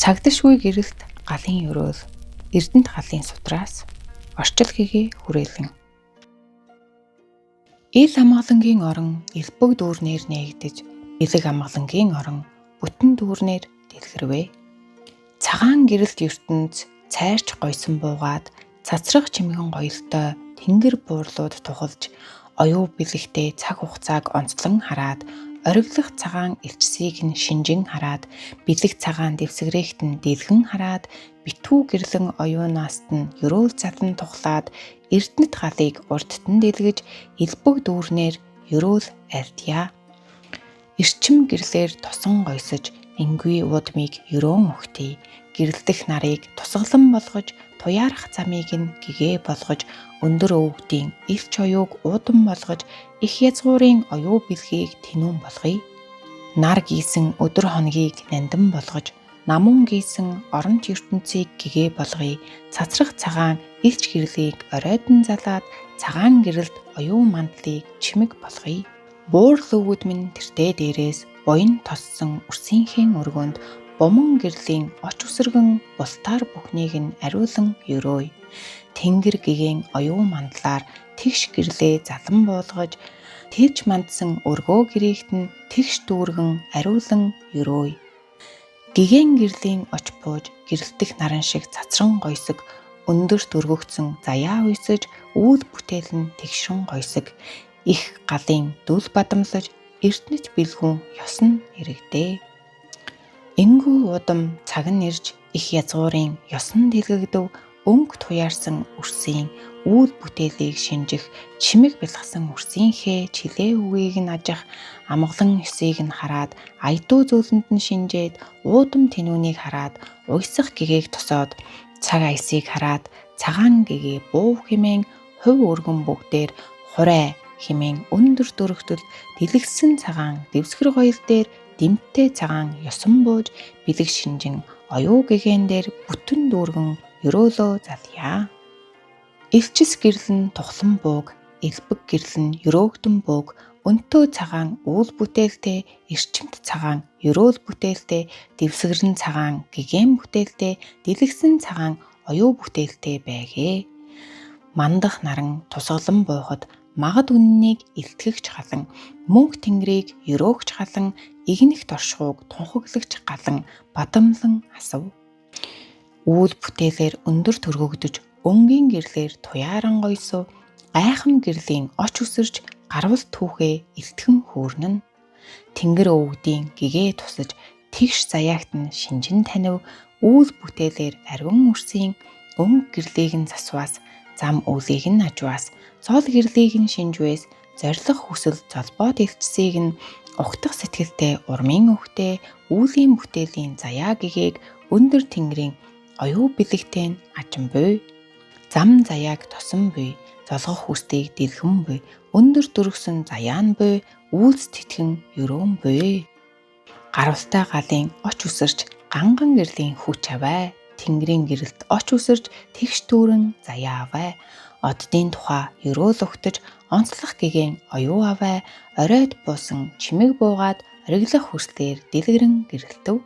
Цагдашгүй гэрэлт галын өрөөл Эрдэнэт галын сутраас орчил гэгээ хүрээлэн. Ил амгалангийн орон элбэг дүүрнээр нээгдэж, элэг амгалангийн орон бүтэн дүүрнээр дэлгэрвэ. Цагаан гэрэлт ертөнц цайрч гойсон буугаад, цацрах чимэгэн гоёлтой тэнгэр буурлууд тухалж, оюу бэлэгтэй цаг хугацааг онцлон хараад, ориглох цагаан элчсийг нь шинжин хараад, бэлэг цагаан дэвсгэрэгт нь дэлгэн хараад, битүү гэрлэн оюунааст нь ерөөл задан тухлаад, Эрдэнэт галыг урдт нь дэлгэж, элбэг дүүрнээр ерөөл альдъя. Эрчим гэрлээр тосон гойсож, энгүй удмыг ерөөн өгтий. Гэрэлдэх нарыг тусгалан болгож, туяарах замыг нь гэгээ болгож, өндөр өвгдийн элч оюуг удам болгож, их язгуурын оюу бэлгийг тэнүүн болгоё. Нар гийсэн өдөр хоногийг нандин болгож, намун гийсэн оронт ертөнцийг гэгээ болгоё. Цацрах цагаан элч гэрлийг оройдон залаад, цагаан гэрэлд оюун мандлыг чимэг болгоё. Буур лөвгөд минь тэртээ дээрээс буян тоссон үрсийнхээ өргөөнд буман гэрлийн оч үсэргэн бултаар бүхнийг нь ариулан өрөөе. Тэнгэр гэгээн оюун мандлаар тэгш гэрлээ залан буулгаж, тэгж мандсан өргөө гэрийгт нь тэгш дүүргэн ариулан өрөөе. Гэгээн гэрлийн оч бууж гэрэлтэх наран шиг цацран гойсог, өндөрт өргөгдсөн заяа уйсаж, үүл бүтээл нь тэгшрэн гойсог, их галын дүл бадамлаж, Эрдэнэт бэлгүүн ёс нь эрэгдээ. Энгүү удам цаг нь ирж их язгуурын ёсон дэлгэгдэв, өнгө туяарсан үрсийн үйл бүтээлийг шинжих, чимэг бялхсан үрсийнхээ чилээ үгийг нь ажих, амгалан ёсыг нь хараад аядуу зөөлөнд нь шинжээд, уудам тэнүүнийг хараад уйсах гэгээг тосоод, цаг аясыг хараад цагаан гэгээ буув хэмээн хувь өргөн бүгдээр хурай хэмээн өндөр дөрөгтөл дэлгэссэн цагаан дэвсгэр гоёл дээр дэмтэй цагаан ёсон бууж, бэлэг шинжин оюу гэгээн дээр бүтэн дүүргэн ерөөлөө залъя. Элчис гэрэл нь тухлан бууг, элбэг гэрэл нь ерөөгдөн бууг, өнтөө цагаан уул бүтээлтэй, эрчимт цагаан ерөөл бүтээлтэй, дэвсгэрэн цагаан гэгээн бүтээлтэй, дэлгэсэн цагаан оюу бүтээлтэй байгээ. Мандах наран тусгалан буухад магад үннийг илтгэгч халан, мөнх тэнгэрийг ерөөгч халан, игнэх доршихуйг тунхаглагч галан бадамлан асав. Үүл бүтээлээр өндөр төргөгдөж, өнгийн гэрлээр туяаран гойсов, гайхам гэрлийн оч үсэрч гарвал түүхээ илтгэн хөөрнөн. Тэнгэр өвгдийн гэгээ тусаж тэгш заяагт нь шинжин танив, үүл бүтээлээр ариун үрсийн өнгө гэрлийг нь засваас, зам үүлийг нь ажваас, зол гэрлийг нь шинжвээс, зорилго хүсэл золбоод элчсийг нь угтах сэтгэлтэй урмын өвхтэй үүлийн бүтээлийн заяа гэгээг өндөр тэнгэрийн оюу бэлэгтэй нь ажин буй. Зам заяаг тосон буй, золгох хүслийг дэлгэн буй, өндөр дөргсөн заяа нь буй, үйлс тэтгэн өрөөн буй. Гарвалтай галын оч үсэрч ганган гэрлийн хүч аваа. Тэнгэрийн гэрэлт оч үсэрч тэгш түүрэн заяа аваа. Оддын тухай ерөөл өгтөж онцлох гэгээн оюу аваа. Оройд буусан чимэг буугаад ориглох хүслээр дэлгэрэн гэрэлтэв.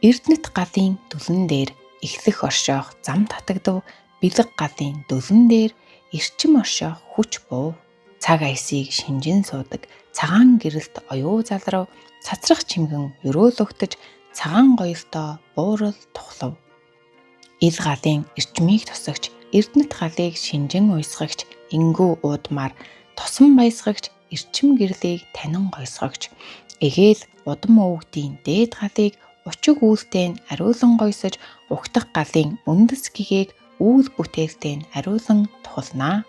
Эрдэнэт галын дүлэн дээр эхлэх оршоох зам татагдав. Бэлэг галын дүлэн дээр эрчим оршоох хүч буув. Цаг аясыг шинжин суудаг цагаан гэрэлт оюу залрав. Цацрах чимгэн ерөөл өгтөж цагаан гоёлтоо буурал тухлав. Ил галын эрчмийг тосогч, Эрдэнэт галыг шинжин уйсгагч, энгүү уудмаар тосон баясгагч, эрчим гэрлийг танин гойсгогч. Эгээл удам өвгдийн дээд галыг учиг үйлтэй нь ариулан гойсож, угтах галын үндэс гэгээг үүл бүтээлтэй нь ариулан тухалнаа.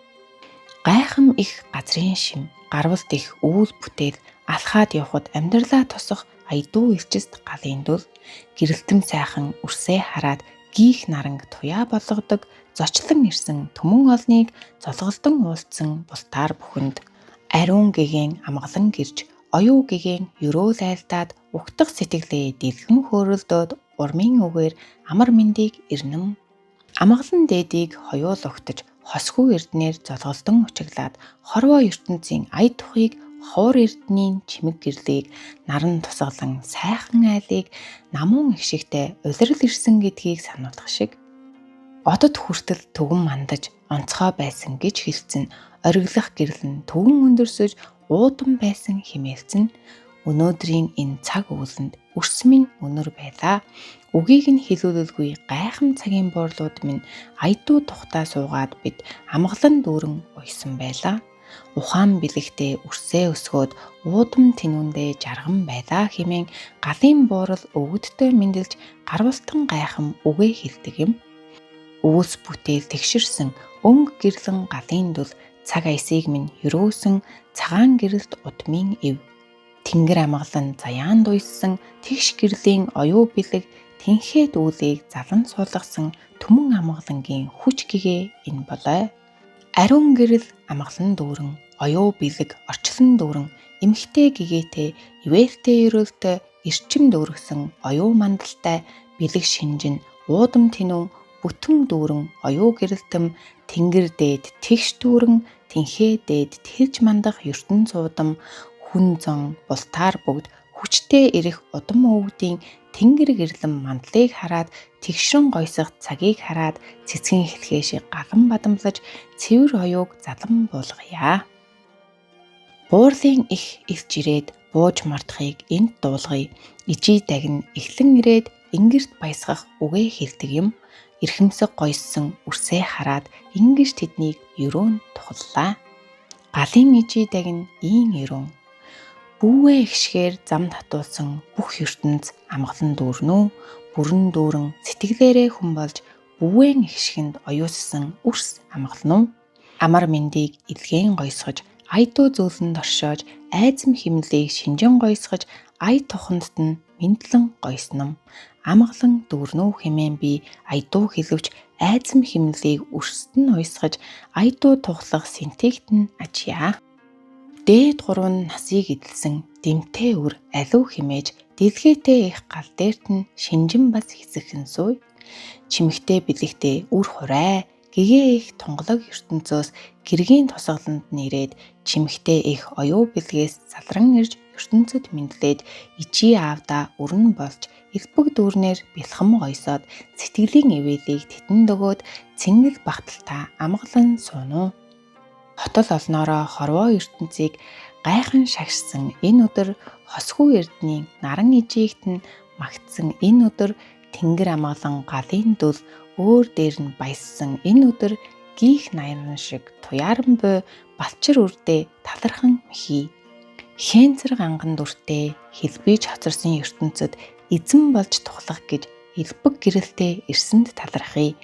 Гайхам их газрын шим, гарвалт их үүл бүтээл, алхаад явхад амьдралаа тосох аядуу элчист галын дүл, гэрэлтэм сайхан үрсээ хараад гийх наранг туяа болгодог, зочлон ирсэн түмэн олныг золголдон уулзсан бултаар бүхэнд ариун гэгээн амгалан гэрж, оюу гэгээн ерөөл айлдаад, угтах сэтгэлээ дэлгэн хөөрөлдөөд урмын үгээр амар мэндийг ирнэм. Амгалан дээдийг хоёул угтаж, хосгүй эрднээр золголдон учиглаад, хорвоо ертөнцийн ая тухыг ховор эрдэнийн чимэг гэрлийг наран тусгалан сайхан айлыг намуун их шигтэй улирал ирсэн гэдгийг сануулах шиг одод хүртэл түгэн мандаж онцгой байсан гэж хэлсэн, ориглох гэрэл нь түгэн өндөрсөж уудам байсан химээлцэн өнөөдрийн энэ цаг өвлөнд өрс минь өнөр байлаа. Үгийг нь хэлүүлэлгүй гайхам цагийн буурлууд минь аядуу тухтаа суугаад бид амгалан дүүрэн уйсан байлаа. Ухаан бэлэгтээ үрсээ өсгөөд уудам тэнүүндээ жарган байлаа хэмээн галын буурал өвгөдтэй мэндэлж гарвалтан гайхам үгээ хэлдэг юм. Өвөлс бүтээл тэгшэрсэн өнгө гэрлэн галын дүл цаг аясыг минь ерөөсөн цагаан гэрэлт удмын эв. Тэнгэр амгалан заяан дуйссан тэгш гэрлийн оюу бэлэг тэнхээ дүүлийг залан суулгасан түмэн амгалангийн хүч гэгээ энэ болой. Ариун гэрэл амгалан дүүрэн, оюу бэлэг орчлон дүүрэн, эмхтэй гэгээтэй, ивээлтэй ерөөлтэй, эрчим дүүргэсэн оюу мандалтай бэлэг шинжин, уудам тэнүүн, бүтэн дүүрэн, оюу гэрэлтэм, тэнгэр дээд тэгш дүүрэн, тэнхээ дээд тэлж мандах ертөнц уудам, хүн зон бултаар бүгд хүчтэй ирэх удам өвгдийн тэнгэр гэрлэн мандлыг хараад тэгшрэн гойсох цагийг хараад цэцгэн хэлхээ шиг галан бадамлаж цэвэр оюуг залан буулгая. Буурлын их илч ирээд бууж мартахыг энд дуулгая. Ижий дагн эхлэн ирээд ингэрт баясгах үгээ хэлдэг юм. Эрхэмсэг гойссон үрсээ хараад ингэж тэднийг өрөөн тухаллаа. Галын ижий дагн ийн өрөөн. Бүүвээ ихшгээр зам татуулсан бүх ертөнц амгалан дүүрнүү, бүрэн дүүрэн сэтгэлээрээ хүн болж бүүвэн ихшгэнд оюуссан үрс амгалан уу. Амар мэндийг илгээн гойсгож, айдуу зөөлөнд оршоож, айзам химнэлийг шинжин гойсгож, ая тухандт нь мэндлэн гойсном. Амгалан дүүрнүү хэмээн би айдуу хэлвч айзам химнэлийг өрсөд нь уйсгаж, айдуу тухлах сэнтигт нь ажия. Дээд гурав нь насыг эдэлсэн дэмтэй үр алив химээж дэлгээтэй их гал дээрт нь шинжин бас хэсэгхэн сууй. Чимэгтэй бэлэгтэй үр хурай гэгээ их тунгалаг ертөнцөөс гэргийн тусгаланд нь ирээд чимэгтэй их оюу бэлгээс залран ирж ертөнцөд мэндлээд ичи аавда өрн болж элбэг дүүрнээр бэлхэм гойсоод сэтгэлийн ивэлийг тэтэнд өгөөд цэнгэл багталтаа амгалан суунуу. Хотол олноороо хорвоо ертөнцийг гайхан шагшсан энэ өдөр хосгүй эрдэнийн наран ижийгт нь магтсан энэ өдөр тэнгэр амгалан галын дүл өөр дээр нь баяссан энэ өдөр гих наяран шиг туяаран буй балчир үрдээ талархан мэхий. Хэнцэр ганган дүртэй хэлбийж хоцорсон ертөнцөд эзэн болж тухлах гэж элбэг гэрэлтэй ирсэнд талархъя.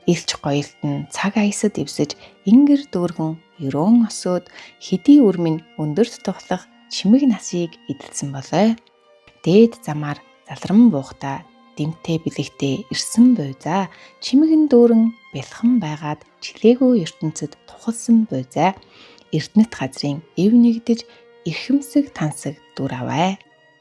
Илч гоёлт нь цаг аясад эвсэж ингэр дүүргэн ерөөн осоод хэдий үр минь өндөрт тухлах чимэг насыг эдэлсэн болой. Дээд замаар залран буухта дэмтэй бэлэгтэй ирсэн буйзаа чимэгэн дүүрэн бэлхэн байгаад чилээгүй ертөнцөд тухалсан буйзаа Эрдэнэт газрын эв нэгдэж эрхэмсэг тансаг дүр аваа.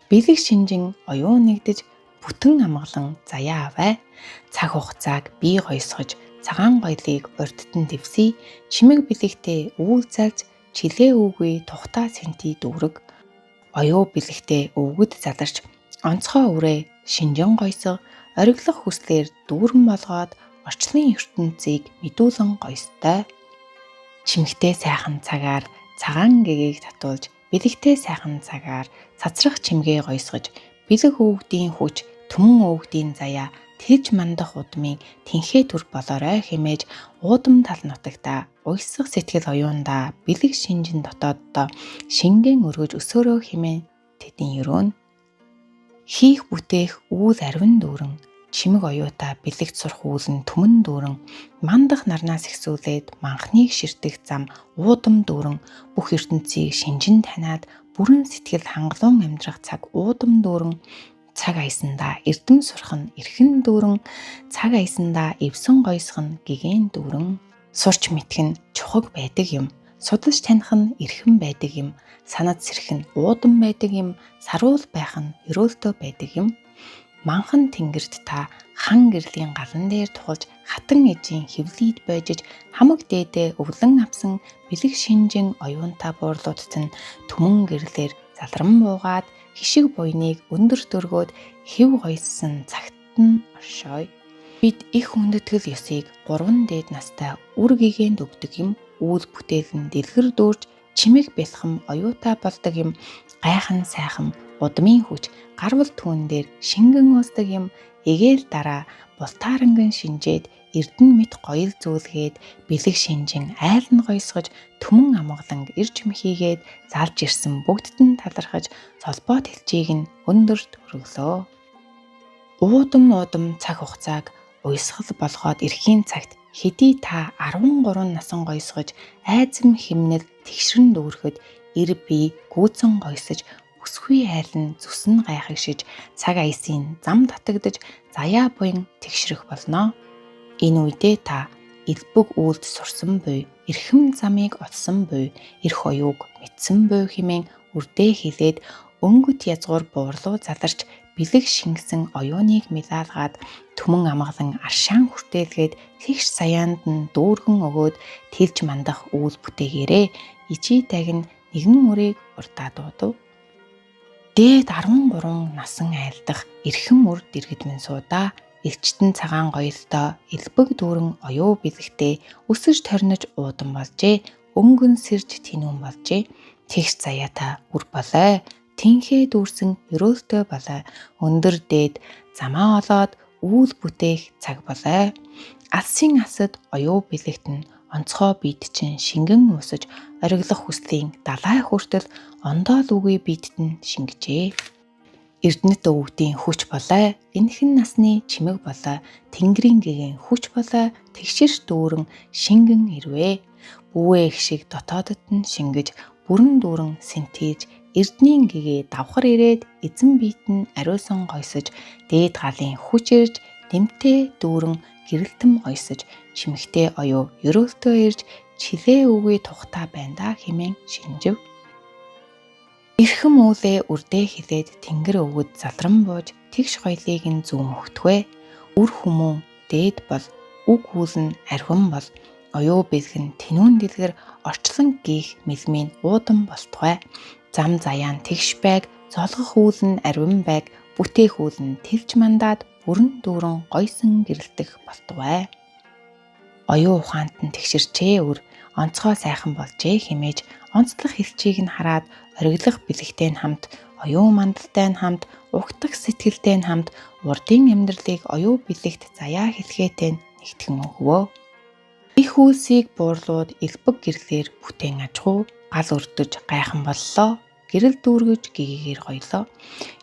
Бэлэг шинжин оюун нэгдэж бүтэн амгалан заяа аваа. Цаг хугацааг бие гойсгож цагаан гоёлыг урдд нь дэвсий. Чимэг бэлэгтэй үүл залж чилээ үүгүй тухтаа сэнти дүүрэг. Оюу бэлэгтэй өвгөд заларч онцгой үрээ шинжин гойсго ориглох хүслээр дүүрэн болгоод орчлон ертөнцийг мэдүүлэн гойстой. Чимэгтэй сайхан цагаар цагаан гэгээг татуулж бэлэгтэй сайхан цагаар цацрах чимгээ гойсгож бэлэг өвгдийн хүч түмэн өвгдийн заяа тэгж мандах удмын тэнхээ төр болоорой хэмээж уудам тал нутагта уйсах сэтгэл оюундаа бэлэг шинжин дотооддоо шингэн өргөж өсөөрөө хэмээн тэдний өрөөнө. Хийх бүтээх үүл аривн дүүрэн чимэг оюута бэлэгт сурах үйл нь түмэн дүүрэн мандах нарнаас ихсүүлээд манхныг ширтэх зам уудам дүүрэн бүх ертөнцийг шинжин таниад бүрэн сэтгэл хангалуун амьдрах цаг уудам дүүрэн цаг аясандаа эрдэм сурах нь эрхэн дүүрэн цаг аясандаа эвсэн гойсох нь гэгээн дүүрэн сурч мэдэх нь чухаг байдаг юм судалж таних нь эрхэн байдаг юм санаад сэрэх нь уудам байдаг юм саруул байх нь ерөөлтөө байдаг юм манхан тэнгэрт та хан гэрлийн галан дээр тухалж хатан ижийн хөвлийд бойжиж хамаг дээдээ өвлөн авсан бэлэг шинжин оюунтай буурлуудт нь түмэн гэрлээр залран буугаад хишиг буйныг өндөр дөргөөд хэв гоёссон цагт нь оршоё. Бид их хүндэтгэл ёсыг 3 дээд настай үр гэгээнд өгдөг юм. Үйл бүтээл нь дэлгэр дүүрж чимэг бэлхэм оюутай болдог юм. Гайхан сайхан удмын хүч гарвал түүн дээр шингэн уусдаг юм. Эгээл дараа бултааранган шинжээд эрдэнэ мэт гоёл зүйлгээд бэлэг шинжин айл нь гоёсгож түмэн амгаланг ирж мхийгээд залж ирсэн бүгдд нь талархаж золбоот хэлчийг нь өндөрт өргөлөө. Уудам уудам цаг хугацааг уйсгал болгоод ирэхийн цагт хэдий та 13 насан гоёсгож айзам химнэл тэгшрэн дүүрэхэд эр бие гүйцэн гоёсож бүсгүй айл нь зүсэн гайхагшиж цаг аясын зам татагдаж заяа буян тэгшрэх болно. Энэ үедээ та элбэг үйлд сурсан буй, эрхэм замыг олсон буй, эрх оюуг мэдсэн буй хэмээн үрдээ хилээд өнгөт язгуур буурлуу заларч бэлэг шингэсэн оюуныг милаалгаад түмэн амгалан аршаан хүртээлгээд тэгш саяанд нь дүүргэн өгөөд тэлж мандах үйл бүтээгээрээ ижий тагин нэгэн үрийг урдаа дуудав. Дээд 13 насан айлдах эрхэм үр дэргэд минь суудаа элчтэн цагаан гоёлтой элбэг дүүрэн оюу бэлэгтэй өсөж торнож уудан болжээ. Өнгөн сэрж тэнүүн болжээ. Тэгш заяатай үр болой. Тэнхээ дүүрсэн ерөөлтэй болой. Өндөр дээд замаа олоод үйл бүтээх цаг болой. Алсын асад оюу бэлэгт нь онцгой бид чинь шингэн уусаж ориглох хүслийн далай хүртэл ондоол үгүй бидт нь шингэжээ. Эрдэнэт өвгдийн хүч болой, энхэн насны чимэг болой, тэнгэрийн гэгээн хүч болой, тэгшэрч дүүрэн шингэн ирвэ. Бүүэ их шиг дотоодод нь шингэж, бүрэн дүүрэн сэнтийж, эрдэнийн гэгээ давхар ирээд эзэн биет нь ариусан гойсож, дээд галын хүч ирж, нэмтэй дүүрэн гэрэлтэм гойсож, чимэгтэй оюу ерөөлтөө ирж, чилээ үгүй тухтай байна да хэмээн шинжив. Эрхэм үүлээ үрдээ хилээд тэнгэр өвгөд залран бууж тэгш гоёлыг нь зүүн өгтгөө. Үр хүмүүн дээд бол үг үйл нь арвин бол оюу бэлэг нь тэнүүн дэлгэр орчлон гих мэлмийн уудам болтугай. Зам заяан тэгш байг, золгох үйл нь арвин байг, бүтээх үйл нь тэлж мандаад бүрэн дүүрэн гойсон гэрэлтэх болтугай. Оюун ухаант нь тэгшэрчээ үр онцгой сайхан болжээ хэмээж онцлог хэлчийг нь хараад ориглох бэлэгтэй нь хамт оюун мандалтай нь хамт угтах сэтгэлтэй нь хамт урдын амьдралыг оюу бэлэгт заяа хэлхээтэй нь нэгтгэн өгвөө. Их үйлсийг буурлууд элбэг гэрлээр бүтээн ажгуу гал өрдөж гайхан боллоо. Гэрэл дүүргэж гэгээгээр гоёлоо.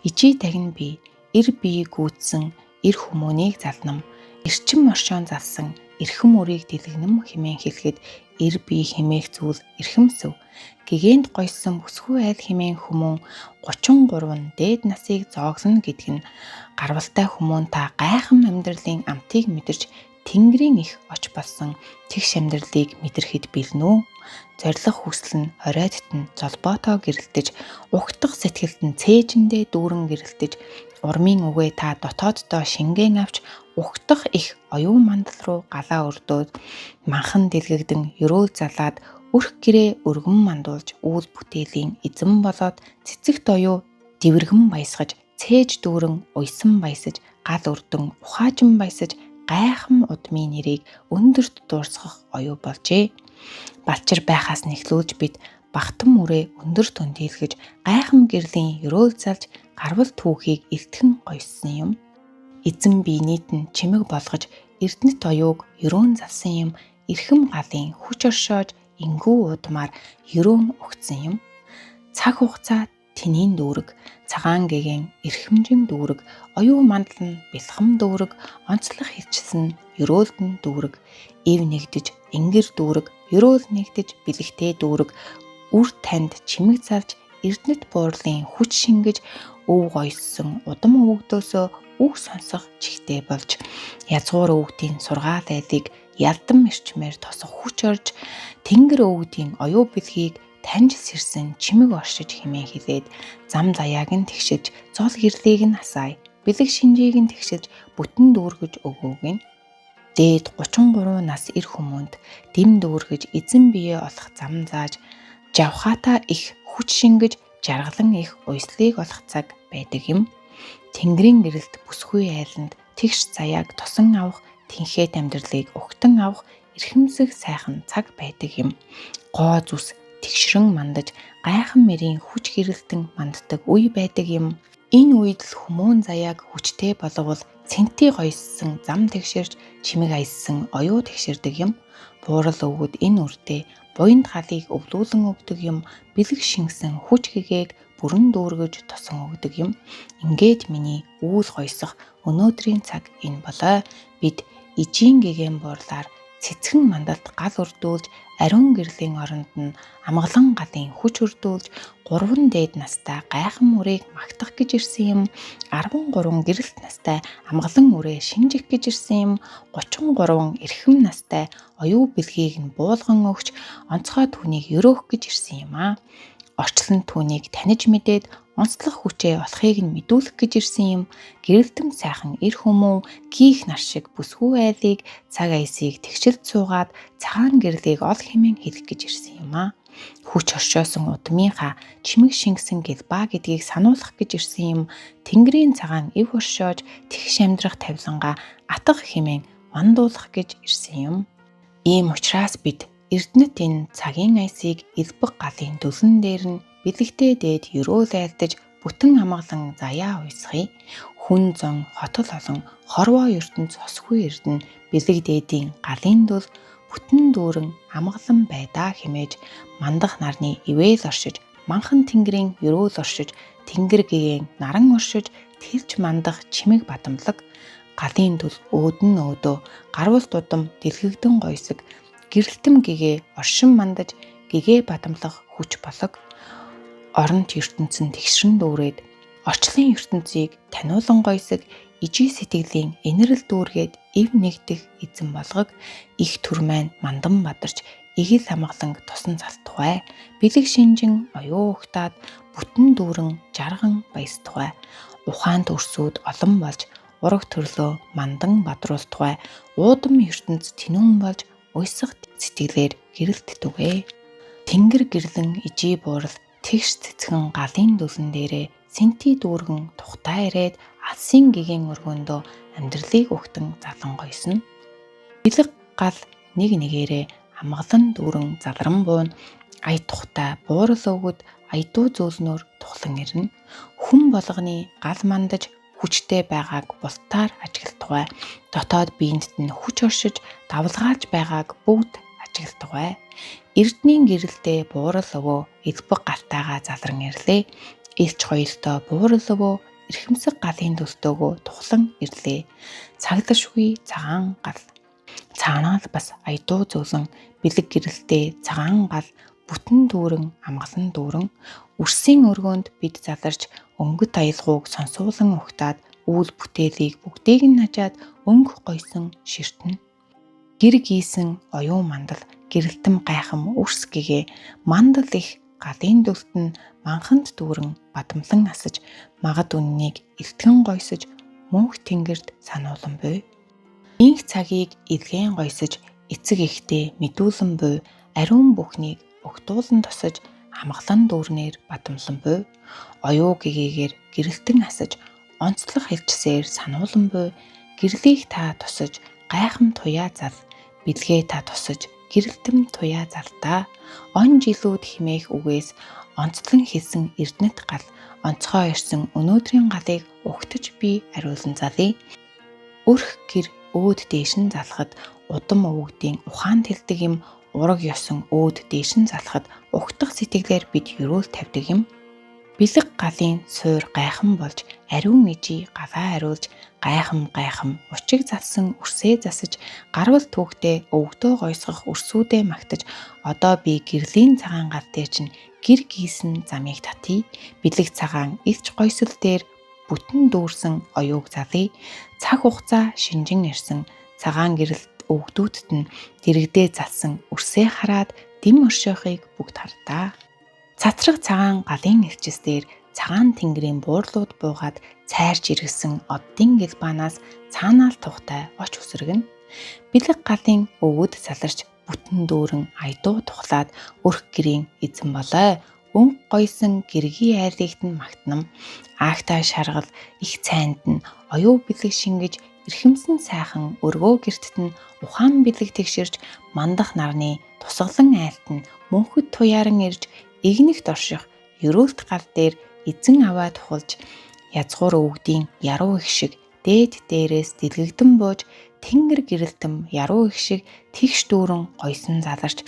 Ижий тагин би эр бие гүйцсэн эр хүмүүнийг залнам. Эрчим оршоон залсан эрхэм үрийг дэлгэнэм хэмээн хэлэхэд эр бие хэмээх зүйл эрхэмсв. Гэгээнд гойсон бүсгүй айл хэмээн хүмүүн 33 дээд насыг зооглоно гэдэг нь гарвалтай хүмүүн та гайхан амьдралын амтыг мэдэрч тэнгэрийн их оч болсон тэгш амьдралыг мэдрэхэд бэлнэ үү? Зорилго хүсэл нь оройтд нь золбоотоо гэрэлтэж, угтах сэтгэлд нь цээжиндээ дүүрэн гэрэлтэж, урмын үгээ та дотооддоо шингэн авч угтах их оюун мандал руу галаа өрдөөд манхан дэлгэгдэн ерөөл залаад өрх гэрээ өргөн мандуулж үйл бүтээлийн эзэн болоод цэцэгт оюу дэвэргэн баясгаж цээж дүүрэн уйсан баясаж гал өрдөн ухаажин баясаж гайхан удмын нэрийг өндөрт дуурсгах оюу болжээ. Балчир байхаас нь эхлүүлж бид багтан мөрөө өндөр түндийлгэж гайхан гэрлийн ерөөл залж гарвал түүхийг элтгэн гойссон юм. Эзэн биенийд нь чимэг болгож эрдэнэт оюуг ерөөн залсан юм. Эрхэм галын хүч оршоож энгүү удмаар ерөөн өгцөн юм. Цаг хугацаа тэнийн дүүрэг, цагаан гэгээн эрхэмжин дүүрэг, оюу мандал нь бэлхэм дүүрэг, онцлог хилчсэн ерөөлд нь дүүрэг, ив нэгдэж ингэр дүүрэг, ерөөл нэгдэж бэлэгтэй дүүрэг, үр танд чимэг залж эрдэнэт буурлын хүч шингэж өв гойссон удам өвөгдөөсөө үг сонсох чигтэй болж язгуур өвгдийн сургаал айлыг ялдан эрчмээр тосох хүч орж тэнгэр өвгдийн оюу бэлгийг таньж сэрсэн чимэг оршиж хэмээн хэлээд зам заяаг нь тэгшиж зол гэрлийг нь асаая. бэлэг шинжийг нь тэгшилж бүтэн дүүргэж өгөөг нь. Дээд 33 нас эр хүмүүнд дэм дүүргэж эзэн биеэ олох зам зааж жавхаата их хүч шингэж жаргалан их уйслыг олох цаг байдаг юм. Тэнгэрийн гэрэлт бүсгүй айланд тэгш заяаг тосон авах тэнхээд амьдралыг угтан авах эрхэмсэг сайхан цаг байдаг юм. Гоо зүс тэгшрэн мандаж гайхан мэрийн хүч гэрэлтэн манддаг үе байдаг юм. Энэ үед л хүмүүн заяаг хүчтэй боловол цэнтий гоёссон зам тэгшэрч чимэг аялсан оюу тэгшэрдэг юм. Буурал өвгөд энэ үрдээ буянд галыг өвлүүлэн өгдөг юм. Бэлэг шингэсэн хүч гэгээг бүрэн дүүргэж тосон өгдөг юм. Ингээд миний үүл гоёсох өнөөдрийн цаг энэ болоо. Бид ижийн гэгээн буурлаар цэцгэн мандалд гал өрдүүлж ариун гэрлийн оронд нь амгалан галын хүч өрдүүлж 3 дээд настай гайхан үрийг магтах гэж ирсэн юм. 13 гэрэлт настай амгалан үрээ шинжих гэж ирсэн юм. 33 эрхэм настай оюу бэлгийг нь буулган өгч онцгой түүнийг өрөөх гэж ирсэн юм аа. Орчлон түүнийг таних мэдээд онцлог хүчээ олохыг нь мэдүүлэх гэж ирсэн юм. Гэрэлтэм сайхан эр хүмүүн гийх нар шиг бүсгүй айлыг цаг аясыг тэгшилд суугаад цагаан гэрлийг ол хэмээн хэлэх гэж ирсэн юм аа. Хүч оршоосон удмынхаа чимэг шингэсэн гэлба гэдгийг сануулах гэж ирсэн юм. Тэнгэрийн цагаан эв оршоож тэгш амьдрах тавилангаа атга хэмээн мандуулах гэж ирсэн юм. Ийм учраас бид Эрдэнэт энэ цагийн аясыг элбэг галын дүлэн дээр нь бэлэгтэй дээд ерөөл айлдаж бүтэн амгалан заяа уйсгая. Хүн зон хотол олон хорвоо ертөнц хосгүй эрдэнэ бэлэг дээдийн галын дүл бүтэн дүүрэн амгалан байдаа хэмээж мандах нарны ивэл оршиж манхан тэнгэрийн ерөөл оршиж тэнгэр гэгээн наран оршиж тэлж мандах чимэг бадамлаг галын дүл өөдөн өөдөө гарвал тудам дэлгэгдэн гойсог гэрэлтэм гэгээ оршин мандаж гэгээ бадамлах хүч болог оронт ертөнцийн тэгшрэн дүүрээд орчлын ертөнцийг таниулан гойсог ижий сэтгэлийн инэрл дүүргээд эв нэгдэх эзэн болгог их төр маань мандан бадарч эгэл амгаланг тусан залтугай бэлэг шинжин оюу ухтаад бүтэн дүүрэн жарган баястугай ухаанд өрсүүд олон болж ураг төрлөө мандан бадруултугай уудам ертөнц тэнүүн болж уйсах сэтгэлээр гэрэлт түгэ. Тэнгэр гэрлэн ижий буурал тэгш цэцгэн галын дүлэн дээрээ сэнти дүүргэн тухтай ирээд алсын гэгээн өргөөндөө амьдралыг угтан залан гойсно. Бэлэг гал нэг нэгээрээ амгалан дүүрэн залран буун ая тухтай буурал өвгөд аядуу зөөлнөөр тухлан ирнэ. Хүн болгоны гал мандаж хүчтэй байгааг бултаар ажиглалтугай. Дотоод биеинд нь хүч оршиж давлгаалж байгааг бүгд ажиглалтугай. Эрдэнийн гэрэлдээ буурал өвөө элбэг галтайгаа залран ирлээ. Элч хоёртой буурал өвөө эрхэмсэг галын төлтөөгөө тухлан ирлээ. Цаглашгүй цагаан гал. Цаанаа л бас аядуу зөөлөн бэлэг гэрэлтэй цагаан гал бүтэн дүүрэн амгалан дүүрэн үрсийн өргөөнд бид заларч өнгөт аялгууг сонсуулан угтаад үйл бүтээлийг бүгдийг нь ажаад өнгө гойсон ширтэн. Гэр гийсэн оюун мандал гэрэлтэм гайхам үрс гэгээ мандал их галын дүлт нь манханд дүүрэн бадамлан асаж магад үннийг элтгэн гойсож мөнх тэнгэрт сануулан буй. Инх цагийг илгээн гойсож эцэг эхтэй мэдүүлэн буй ариун бүхнийг угтуулан тосож амгалан дүүрнээр бадамлан буй. Оюу гэгээгээр гэрэлтэн асаж онцлог хэлчсээр сануулан буй. Гэрлийг та тосож гайхам туяа зал бэлгээ та тосож гэрэлтэм туяа залтаа. Он жилүүд химээх үгээс онцлон хэлсэн эрдэнэт гал онцгой ирсэн өнөөдрийн галыг угтаж би ариулан залъя. Өрх гэр өөд дээш нь залхад удам өвөгдийн ухаанд хэлдэг юм ураг ёсон өөд дээш нь залхад угтах сэтгэлээр бид ерөөл тавьдаг юм. Бэлэг галын суур гайхан болж ариун ижий галаа ариулж гайхам гайхам учиг залсан үрсээ засаж гарвал түүхтэй өвгдөө гойсгох үрсүүдээ магтаж одоо би гэрлийн цагаан гал дээр чинь гэр гийсэн замыг татъя. Бэлэг цагаан элч гойсол дээр бүтэн дүүрсэн оюуг залъя. Цаг хугацаа шинжин ирсэн цагаан гэрэлт өвгдүүдэд нь дэрэгдээ залсан үрсээ хараад дэм оршоохыг бүгд хардаа. Цацраг цагаан галын элчис дээр цагаан тэнгэрийн буурлууд буугаад цайрч иргэсэн оддын гэлбанаас цаанаал тухтай оч үсрэгнэ. Бэлэг галын өвөд заларч бүтэн дүүрэн айдуу тухлаад өрх гэрийн эзэн болой. Өнгө гойсон гэргий айлыгт нь магтнам. Аагтай шаргал их цайнд нь оюу бэлэг шингэж эрхэмсэн сайхан өргөө гэртт нь ухаан бэлэг тэгшэрч мандах нарны тусгалан айлт нь мөнхөд туяаран ирж эгнэгт орших ерөөлт гал дээр эзэн аваа тухалж язгуур өвгдийн яруу их шиг дээд дээрээс дэлгэгдэн бууж тэнгэр гэрэлтэм яруу их шиг тэгш дүүрэн гойсон заларч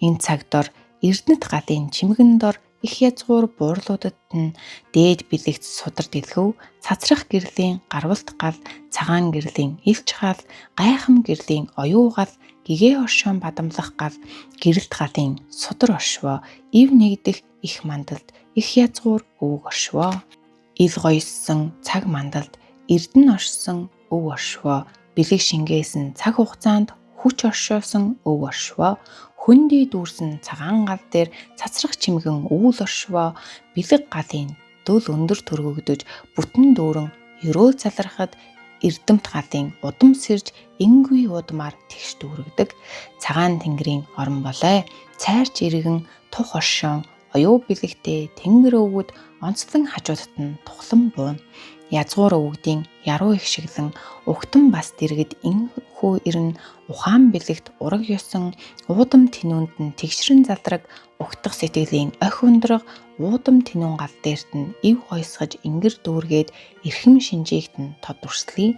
энэ цаг дор Эрдэнэт галын чимэгэн дор их язгуур буурлуудад нь дээд бэлэгт судар дэлхөв, цацрах гэрлийн гарвалт гал, цагаан гэрлийн илч гал, гайхам гэрлийн оюу гал, гэгээ оршоон бадамлах гал, гэрэлт галын судар оршвоо, ив нэгдэх их мандалд их язгуур өвөг оршвоо. Ил гоёссон цаг мандалд эрдэнэ оршсон өв оршвоо, бэлэг шингээсэн цаг хугацаанд хүч оршоосон өв оршвоо, хөндий дүүрсэн цагаан гал дээр цацрах чимгэн өвөл оршвоо, бэлэг галын дөл өндөр төргөгдөж бүтэн дүүрэн ерөөл залрахад эрдэмт галын удам сэрж энгүй удмаар тэгш дүүрэгдэг. Цагаан тэнгэрийн орон болой, цайрч иргэн тух оршоон оюу бэлэгтэй тэнгэр өвгөд онцлон хажуудад нь тухлан бууна. Язгуур өвгдийн яруу их шиглэн угтан бас дэргэд энхүү ирнэ ухаан бэлэгт ураг ёсон уудам тэнүүнд нь тэгшрэн залраг угтах сэтгэлийн ох ундраг уудам тэнүүн гал дээрт нь ив гойсгож ингэр дүүргээд эрхэм шинжээгт нь тод үрслэе.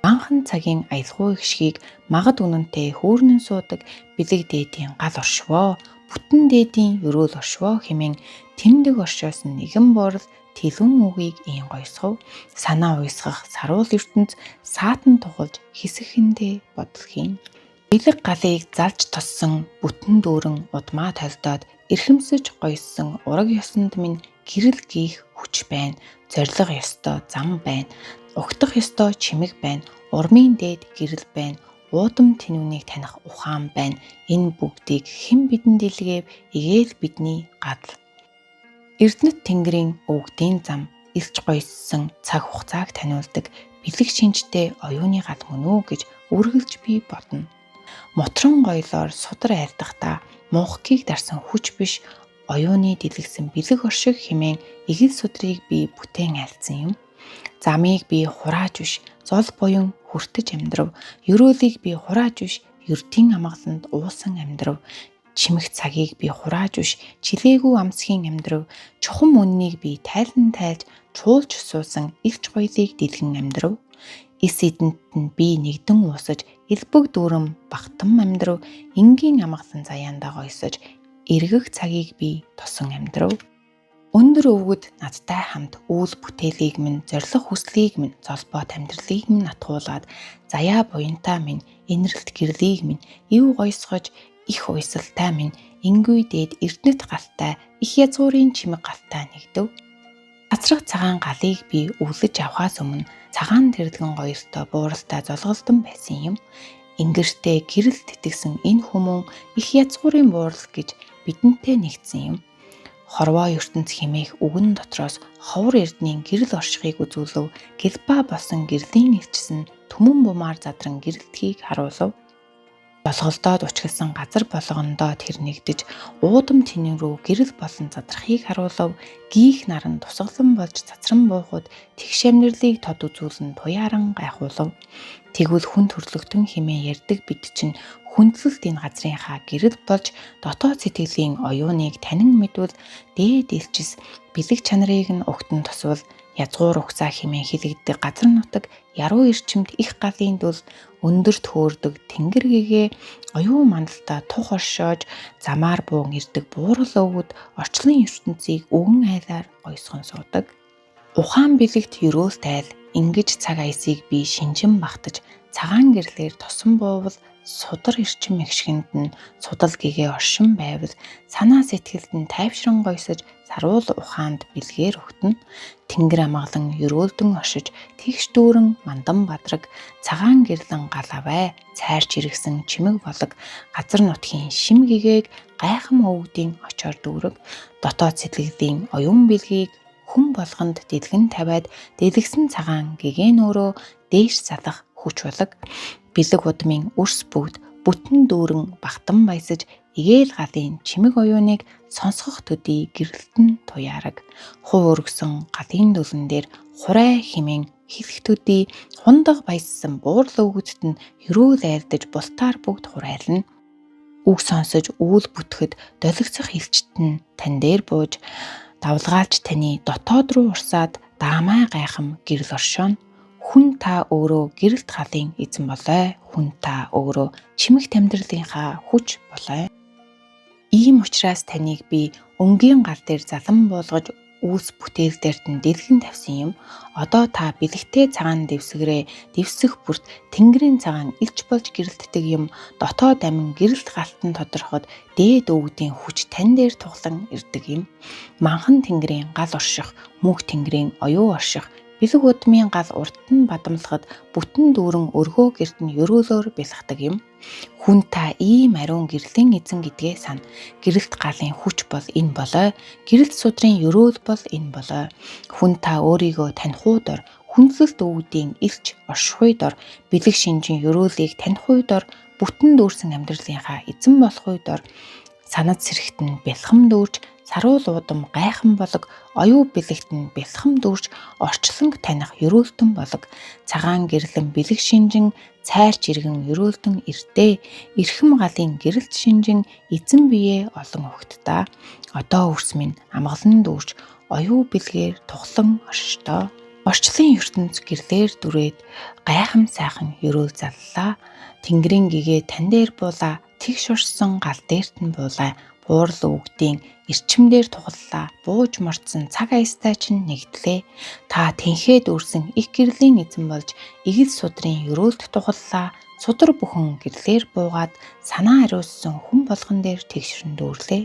Анхан цагийн аялгау их шигийг магад үнэнтэй хөөрнөн суудаг бэлэг дээдийн гал оршвоо, бүтэн дээдийн өрөөл оршвоо хэмээн тэмдэг оршоос нь нэгэн буурал тэлүүн үгийг ийн гойсгов. Санаа уйсгах саруул ертөнц саатан тухалж хэсэхэндээ бодлохын. Бэлэг галыг залж тоссон бүтэн дүүрэн удмаа толдоод эрхэмсэж гойссон ураг ёсонд минь гэрэл гийх хүч байна. Зорилго ёстой зам байна. Угтах ёстой чимэг байна. Урмын дээд гэрэл байна. Уудам тэнүүнийг таних ухаан байна. Энэ бүгдийг хэн бидэнд илгээв? Эгээл бидний гадал. Эрдэнэт тэнгэрийн өвгдийн зам илч гойссон цаг хугацааг таниулдаг бэлэг шинжтэй оюуны гал мөн үү гэж үргэлж би бодно. Мутран гоёлоор судар айлдахдаа мунхгийг дарсан хүч биш оюуны дэлгэсэн бэлэг оршиг хэмээн эгэл судрыг би бүтээн айлдсан юм. Замыг би хурааж биш зол буян хүртэж амьдрав. Ерөөлийг би хурааж биш ердийн амгаланд уусан амьдрав. Чимэх цагийг би хурааж биш чилээгүй амсгийн амьдрав. Чухам үннийг би тайлан тайлж чуулж суусан илч гоёлыг дэлгэн амьдрав. Эс эдэнд нь би нэгдэн уусаж элбэг дүүрэн багтан амьдрав. Энгийн амгалан заяандаа гойсож эргэх цагийг би тосон амьдрав. Өндөр өвгөд надтай хамт үйл бүтээлийг минь зорилго хүслийг минь золбоот амьдралыг минь натгуулад заяа буянтаа минь инэрлэлт гэрлийг минь ив гойсгож их уйсалтай минь энгүй дээд эрдэнэт галтай их язгуурын чимэг галтай нэгдэв. Цацраг цагаан галыг би өвлөж авахаас өмнө цагаан тэрдгэн гоёлтой бууралтай золголдон байсан юм. Ингэртээ гэрэл тэтгсэн энэ хүмүүн их язгуурын буурал гэж бидэнтэй нэгдсэн юм. Хорвоо ертөнц хэмээх үгэн дотроос ховор эрднийн гэрэл оршихыг үзүүлв. Гэлба болсон гэрлийн илчсэн түмэн бумаар задран гэрэлтгийг харуулв. Болголдоод учгэлсан газар болгондоо тэр нэгдэж уудам тэнэн рүү гэрэл болон задрахыг харуулв. Гийх наран тусгалан болж цацран буухад тэгш амьдралыг тод үзүүлэн туяаран гайхуулав. Тэгвэл хүн төрлөختөн хэмээн ярьдаг бид чинь хүндлэлт энэ газрынхаа гэрэл болж дотоод сэтгэлийн оюуныг танин мэдвэл дээд илчис бэлэг чанарыг нь угтан тосвол язгуур угсаа хэмээн хэлэгддэг газар нутаг яруу эрчимд их галын дүл өндөрт хөөрдөг тэнгэр гэгээ оюун мандалтай тух оршоож замаар буун ирдэг буурал өвгөд орчлон ертөнцийг өвгөн айлаар гойсгон суудаг. Ухаан бэлэгт ерөөл тайл ингэж цаг аясыг би шинжин багтаж цагаан гэрлээр тосон буувал судар эрчим эгшгэнд нь судал гэгээ оршин байвал санаа сэтгэлд нь тайвшран гойсож саруул ухаанд бэлгээр өгтөнө. Тэнгэр амгалан ерөөлдөн оршиж тэгш дүүрэн мандан бадраг цагаан гэрлэн гал авай цайрч иргсэн чимэг болог газар нутгийн шим гэгээг гайхам өвгдийн очоор дүүрэг дотоод сэтгэлийн оюун бэлгийг Хүн болгонд дэлгэн тавиад дэлгэсэн цагаан гэгээн өөрөө дээш залах хүч булаг. Бэлэг удмын өрс бүгд бүтэн дүүрэн багтан баясаж эгээл галын чимэг оюуныг сонсгох төдий гэрэлтэн туяараг. Хувь өргөсөн галын дүлэн дээр хурай хэмээн хэлэх төдий хундаг баяссан буурал өвгөдт нь ерөөл айлдаж бултаар бүгд хурайлна. Үг сонсож үйл бүтгэхэд долигцох элчт нь тань дээр бууж давлгаалж таны дотоод руу урсаад даамай гайхам гэрэл оршооно. Хүн та өөрөө гэрэлт галын эзэн болой. Хүн та өөрөө чимэгт амьдралынхаа хүч болой. Ийм учраас таныг би өнгийн гал дээр залан буулгаж үүс бүтээл дээрт нь дэлгэн тавьсан юм. Одоо та бэлэгтэй цагаан дэвсгэрээ дэвсэх бүрт тэнгэрийн цагаан элч болж гэрэлтдэг юм. Дотоод амин гэрэлт галтан тодорход дээд өвгдийн хүч тань дээр туглан ирдэг юм. Манхан тэнгэрийн гал орших, мөнх тэнгэрийн оюу орших, бэлэг удмын гал урд нь бадамлахад бүтэн дүүрэн өргөө герт нь ерөөлөөр бэлхдэг юм. Хүн та ийм ариун гэрлийн эзэн гэдгээ сан. Гэрэлт галын хүч бол энэ болой. Гэрэлт судрын ерөөл бол энэ болой. Хүн та өөрийгөө таних дор, хүндлэлт өвгдийн элч оршихуй дор, бэлэг шинжин ерөөлийг таних дор, бүтэн дүүрсэн амьдралынхаа эзэн болох дор, санад сэрэгт нь бэлхэм дүүрч, саруул удам гайхан болог, оюу бэлэгт нь бэлхэм дүүрч, орчлонг таних ерөөлтөн болог, цагаан гэрлэн бэлэг шинжин, цайрч иргэн ерөөлдөн эрдээ, эрхэм галын гэрэлт шинжин эзэн биеэ олон угтдаа. Одоо үрс минь амгалан дүүрч, оюу бэлгээр тухлан оршдоо. Орчлон ертөнц гэрлээр дүрээд гайхам сайхан ерөөл заллаа. Тэнгэрийн гэгээ тань дээр буулаа, тэгш урсан гал дээрт нь буулаа. Буурал өвгдийн эрчим дээр тугаллаа. Бууж мордсон цаг аястай чинь нэгдлээ. Та тэнхээ дүүрсэн их гэрлийн эзэн болж эгэл судрын ерөөлд тухаллаа. Судар бүхэн гэрлээр буугаад санаа ариуссан хүн болгон дээр тэгшрэн дүүрлээ.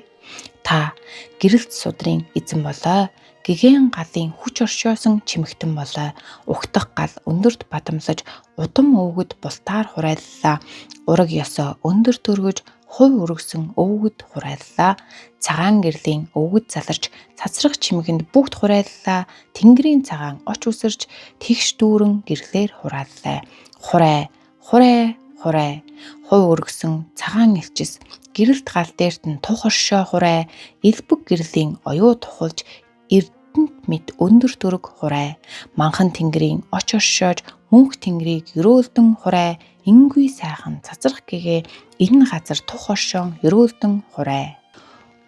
Та гэрэлт судрын эзэн болой. Гэгээн галын хүч оршоосон чимэгтэн болой. Угтах гал өндөрт бадамлаж удам өвгөд бултаар хураайллаа. Ураг ёсоо өндөр төргөж хувь өргөсөн өвгөд хураайллаа. Цагаан гэрлийн өвгөд заларч цацрах чимэгэнд бүгд хураайллаа. Тэнгэрийн цагаан оч үсэрч тэгш дүүрэн гэрлээр хурааллаа. Хурай, хурай, хурай. Хувь өргөсөн цагаан элчис гэрэлт гал дээрт нь тух оршоо хурай. Элбэг гэрлийн оюу тухалж эрдэнэт мэд өндөр төрөг хурай. Манхан тэнгэрийн оч оршоож мөнх тэнгэрийг ерөөлдөн хурай. Ингүй сайхан цацрах гэгээ энэ газар тух оршоон ерөөлдөн хурай.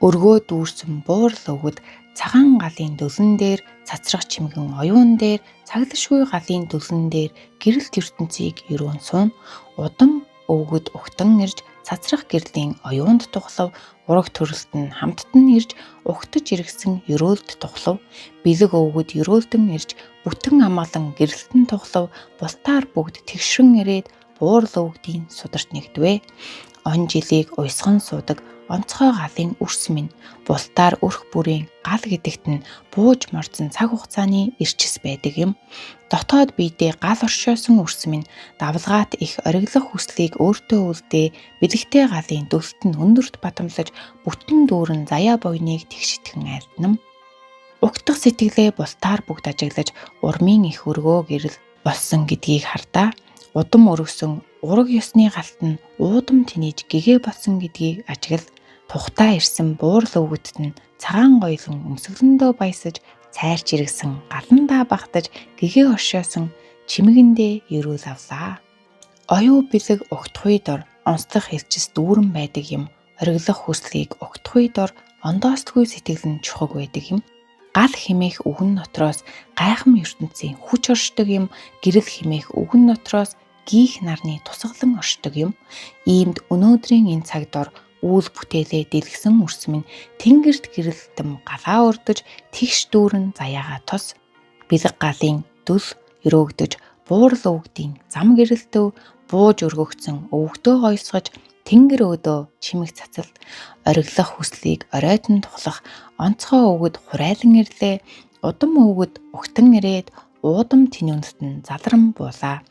Өргөө дүүрсэн буурал өвгөд цагаан галын дөлөн дээр цацрах чимгэн оюун дээр цаглашгүй галын дөлөн дээр гэрэлт ертөнцийг ерөөн суун. Удам өвгөд угтан ирж цацрах гэрлийн оюунд тухлав. Ураг төрөлт нь хамтд нь ирж угтаж иргэсэн ерөөлд тухлав. Бэлэг өвгөд ерөөлдөн ирж бүтэн амгалан гэрэлтэн тухлав. Бултаар бүгд тэгшрэн ирээд буурал өвгдийн сударт нэгдвэ. Он жилийг уйсган суудаг онцгой галын үрс минь бултаар өрх бүрийн гал гэдэгт нь бууж мордсон цаг хугацааны эрчис байдаг юм. Дотоод биедээ гал оршоосон үрс минь давлгаат их ориглох хүслийг өөртөө үлдээ бэлэгтэй галын дөлт нь өндөрт бадамлаж бүтэн дүүрэн заяа буйныг тэгшитгэн айлтнам. Угтах сэтгэлээ бултаар бүгд ажиглаж урмын их өргөө гэрэл болсон гэдгийг хардаа. Удам өргөсөн ураг ёсны галт нь уудам тэнийж гэгээ болсон гэдгийг ажигла. Тухтаа ирсэн буурал өвгөдт нь цагаан гоёлон өмсгөлөндөө баясаж цайрч иргэсэн галандаа багтаж гэгээ оршоосон чимэгэндээ ерөөл авлаа. Оюу бэлэг угтахуй дор онцлох элчис дүүрэн байдаг юм. Ориглох хүслийг угтахуй дор ондоосдгүй сэтгэл нь чухаг байдаг юм. Гал химээх үгэн нотроос гайхам ертөнцийн хүч оршдог юм. Гэрэл химээх үгэн нотроос гийх нарны тусгалан оршдог юм. Иймд өнөөдрийн энэ цаг дор үйл бүтээлээ дэлгэсэн үрс минь тэнгэрт гэрэлтэм галаа өрдөж тэгш дүүрэн заяагаа тус. Бэлэг галын дүл өрөөгдөж буурал өвгдийн зам гэрэлтөв бууж өргөгдсөн өвгдөө гоёсгож тэнгэр өөдөө чимэг цацалт ориглох хүслийг оройтон тухлах онцгой өвгөд хурайлан ирлээ. Удам өвгөд угтан ирээд уудам тэнүүнт нь залран буулаа.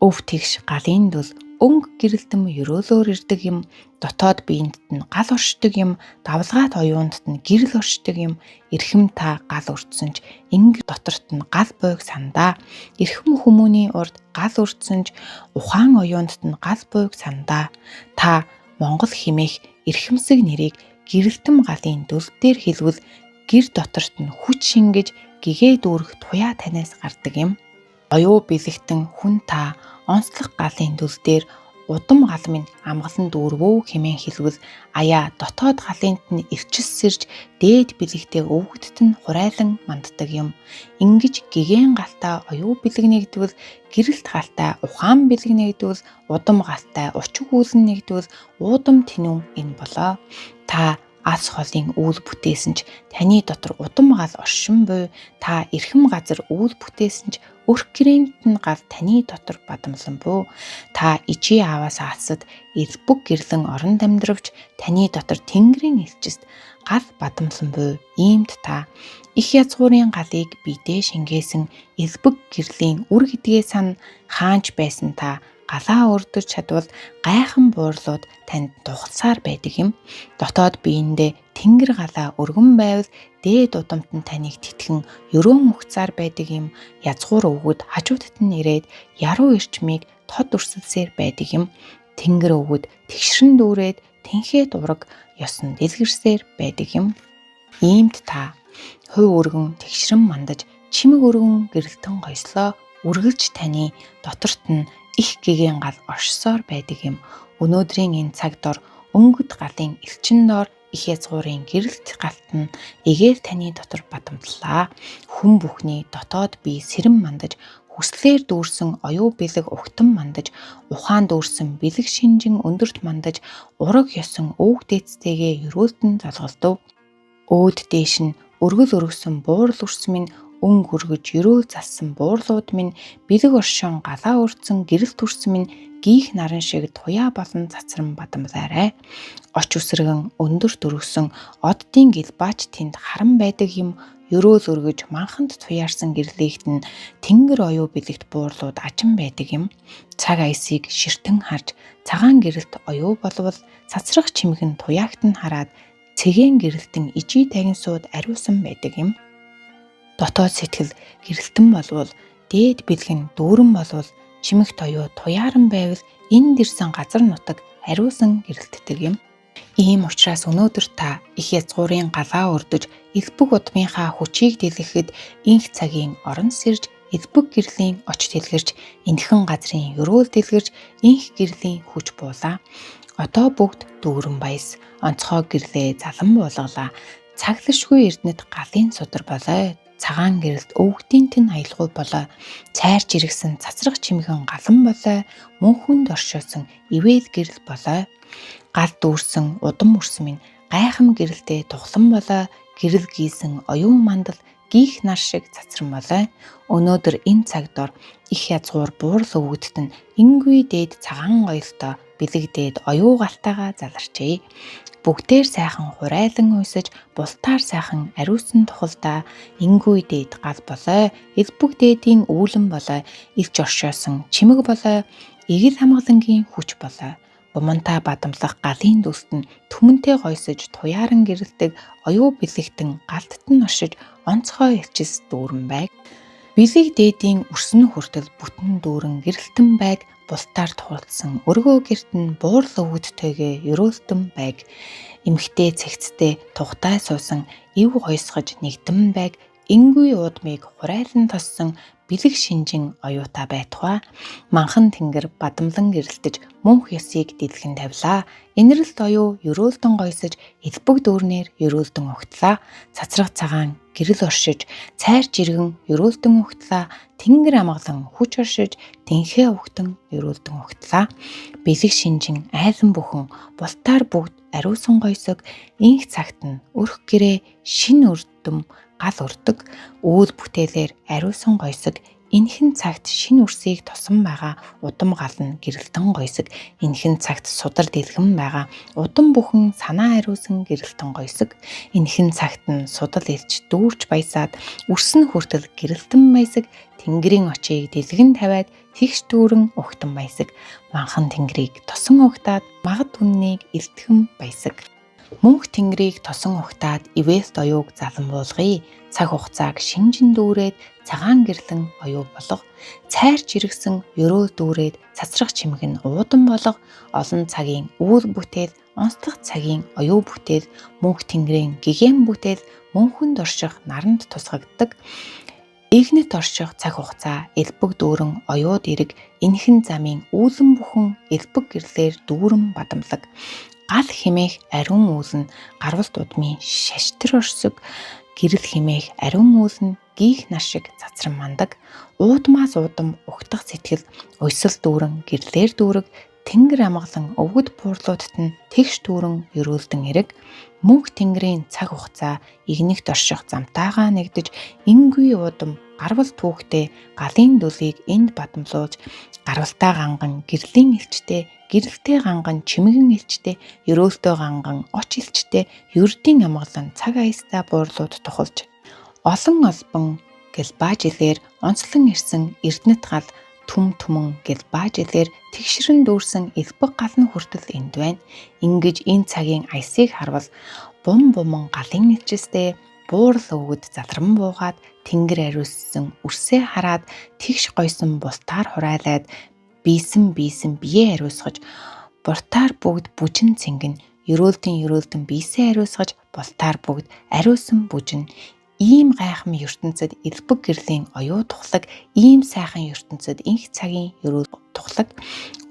Өв тэгш галын дүл Өнг гэрэлтэм ерөөлөөр ирдэг юм, дотоод биеинд нь гал оршдог юм, давлгаат оюунд нь гэрэл оршдог юм, эрхэм та гал өртсөн ч ингэр доторт нь гал буйг сандаа. Эрхэм хүмүүний урд гал өртсөн ч ухаан оюунд нь гал буйг сандаа. Та Монгол химээх эрхэмсэг нэрийг гэрэлтэм галын дүл дээр хэлвэл гэр доторт нь хүч шингэж гэгээ дүүрэх туяа танаас гардаг юм. Оюу бэлэгтэн хүн та онцлог галын дүл дээр удам гал минь амгалан дүүрвөө хэмээн хэлвэл аяа дотоод галынт нь эрчил сэрж дээд бэлэгтээ өвгөдт нь хурайлан манддаг юм. Ингэж гэгээн галтай оюу бэлэг нэгдвэл, гэрэлт галтай ухаан бэлэг нэгдвэл, удам галтай учиг үүлэн нэгдвэл уудам тэнүүн энэ болоо. Та алс холын үйл бүтээсэн ч таны дотор удам гал оршин буй, та эрхэм газар үйл бүтээсэн ч өрх гэрээнд нь гал таны дотор бадамлан буй. Та ижий ааваас алсад элбэг гэрлэн орон амьдравч таны дотор тэнгэрийн элчист гал бадамлан буй. Иймд та их язгуурын галыг бидээ шингээсэн элбэг гэрлийн үр гэдгээ сан. Хаанч байсан та галаа өрдөж чадвал гайхан буурлууд танд тухалсаар байдаг юм. Дотоод биендээ тэнгэр галаа өргөн байвал дээд удамт нь таныг тэтгэн өрөөн угцаар байдаг юм. Язгуур өвгөд хажуудад нь ирээд яруу эрчмийг тод өрсөлсөөр байдаг юм. Тэнгэр өвгөд тэгшрэн дүүрээд тэнхээ дураг ёсон дэлгэрсээр байдаг юм. Иймд та хувь өргөн тэгшрэн мандаж чимэг өргөн гэрэлтэн гойслоо үргэлж таны доторт нь их гэгээн гал оршсоор байдаг юм. Өнөөдрийн энэ цаг дор өнгөд галын элчин дор их язгуурын гэрэлт галт нь эгээр таны дотор бадамдлаа. Хүн бүхний дотоод бие сэрэн мандаж хүслээр дүүрсэн оюу бэлэг угтан мандаж, ухаан дүүрсэн бэлэг шинжин өндөрт мандаж, ураг ёсон өвөг дээдстэйгээ ерөөлдөн золголдов. Өөд дээш нь өргөл өргөсөн буурал үрс минь өнгө өргөж ерөөл залсан буурлууд минь бэлэг оршин галаа өртсөн гэрэл төрсөн минь гийх наран шиг туяа болон цацран бадамлаарай. Оч үсрэгэн өндөр дөрвсөн оддын гэлбаач тэнд харан байдаг юм. Ерөөл өргөж манханд туяарсан гэрлийгт нь тэнгэр оюу бэлэгт буурлууд ажин байдаг юм. Цаг аясыг ширтэн харж цагаан гэрэлт оюу болвол цацрах чимгэн туяагт нь хараад цэгэн гэрэлтэн ижий тагин сууд ариусан байдаг юм. Дотоод сэтгэл гэрэлтэн болвол дээд бэлэг нь дүүрэн болвол чимэгт оюу туяаран байвал энд ирсэн газар нутаг ариусан гэрэлтдэг юм. Ийм учраас өнөөдөр та их язгуурын галаа өрдөж элбэг удмынхаа хүчийг дэлгэхэд инх цагийн орон сэрж элбэг гэрлийн оч дэлгэрч энхэн газрын ерөөл дэлгэрч инх гэрлийн хүч буулаа. Одоо бүгд дүүрэн баяс онцгой гэрлээ залан буулгалаа. Цаглашгүй эрдэнэт галын судар болой. Цагаан гэрэлт өвгдийн тэн аялгау болой. Цайрч иргсэн цацрах чимгэн галан болой. Мөнхөнд оршоосон ивэл гэрэл болой. Гал дүүрсэн удам үрс минь гайхам гэрэлтэй тухлан болой. Гэрэл гийсэн оюун мандал гийх нар шиг цацран болой. Өнөөдөр энэ цаг дор их язгуур буурал өвгөдт нь ингүй дээд цагаан гоёлтой бэлэг дээд оюу галтайгаа заларчээ. Бүгдээр сайхан хурайлан уйсаж бултаар сайхан ариусан тухалдаа ингүй дээд гал болой, элбэг дээдийн үүлэн болой, илч оршоосон чимэг болой, эгэл хамгалангийн хүч болой. Бумантай бадамлах галын дүлт нь түмэнтэй гойсож туяаран гэрэлдэг оюу бэлэгтэн галтт нь оршиж онцгой элчис дүүрэн байг. Бэлэг дээдийн үрсэн хүртэл бүтэн дүүрэн гэрэлтэн байг, бултаар туулсан өргөө герт нь буурал өвгөдтэйгээ ерөөлтөн байг. Эмхтэй цэгцтэй тухтай суусан ив гойсгож нэгдэн байг, ингүй уудмыг хурайлан тоссон бэлэг шинжин оюута байтугай. Манхан тэнгэр бадамлан гэрэлтэж мөнх ёсыг дэлгэн тавилаа. Инэрэлт оюу ерөөлдөн гойсож элбэг дүүрнээр ерөөлдөн угтлаа. Цацраг цагаан гэрэл оршиж цайр жиргэн ерөөлдөн угтлаа. Тэнгэр амгалан хүч оршиж тэнхээ угтан ерөөлдөн угтлаа. Бэлэг шинжин айлан бүхэн бултаар бүгд ариусан гойсог инх цагт нь өрх гэрээ шин өрдөм гал өрдөг. Үүл бүтээлээр ариусан гойсог энхэн цагт шин үрсийг тосон байгаа удам гал нь гэрэлтэн гойсог. Энхэн цагт судар дэлгэн байгаа удам бүхэн санаа ариусан гэрэлтэн гойсог. Энхэн цагт нь судал илч дүүрч баясаад үрсэн хүртэл гэрэлтэн баясаг. Тэнгэрийн очийг дэлгэн тавиад тэгш дүүрэн угтан баясаг. Манхан тэнгэрийг тосон угтаад магад үннийг элтгэн баясаг. Мөнх тэнгэрийг тосон угтаад ивэлт оюуг залан буулгая. Цаг хугацааг шинжин дүүрээд цагаан гэрлэн оюу болго. Цайрч иргэсэн ерөөл дүүрээд цацрах чимэг нь уудан болго. Олон цагийн үйл бүтээл, онцлог цагийн оюу бүтээл, мөнх тэнгэрийн гигэн бүтээл, мөнхөнд орших наранд тусгагддаг. Игнэт орших цаг хугацаа, элбэг дүүрэн оюуд эрэг, энхэн замын үүлэн бүхэн элбэг гэрлээр дүүрэн бадамлаг. Гал хэмээх ариун үйл нь гарвалт удмын шаштар орсог, гэрэл хэмээх ариун үйл нь гийх нар шиг цацран мандаг. Уудмаас удам угтах сэтгэл, уйсал дүүрэн гэрлээр дүүрэг, тэнгэр амгалан өвгөд буурлуудад нь тэгш дүүрэн ерөөлдөн эрэг. Мөнх тэнгэрийн цаг хугацаа игнэгт орших замтайгаа нэгдэж энгүй удам гарвал түүхтэй галын дүлийг энд бадамлуулж гарвалтай ганган гэрлийн элчтэй, гэрэлтэй ганган чимэгэн элчтэй, ерөөлтөө ганган оч элчтэй, ердийн амгалан цаг аястай буурлууд тухалж олон олбон гэлбаажилээр онцлон ирсэн эрдэнэт гал түм түмэн гэлбаажилээр тэгшрэн дүүрсэн элбэг гал нь хүртэл энд байна. Ингэж энэ цагийн аясыг харвал бум буман галын элчстэй буурал өвгөд залран буугаад тэнгэр ариуссан үрсээ хараад тэгш гойсон бултаар хурайлаад биесэн биесэн биеэ ариусгаж буртаар бүгд бүжин цэнгэн ерөөлдөн ерөөлдөн биесээ ариусгаж бултаар бүгд ариусан бүжин. Ийм гайхан ертөнцид элбэг гэрлийн оюу тухлаг, ийм сайхан ертөнцид инх цагийн ерөөл тухлаг.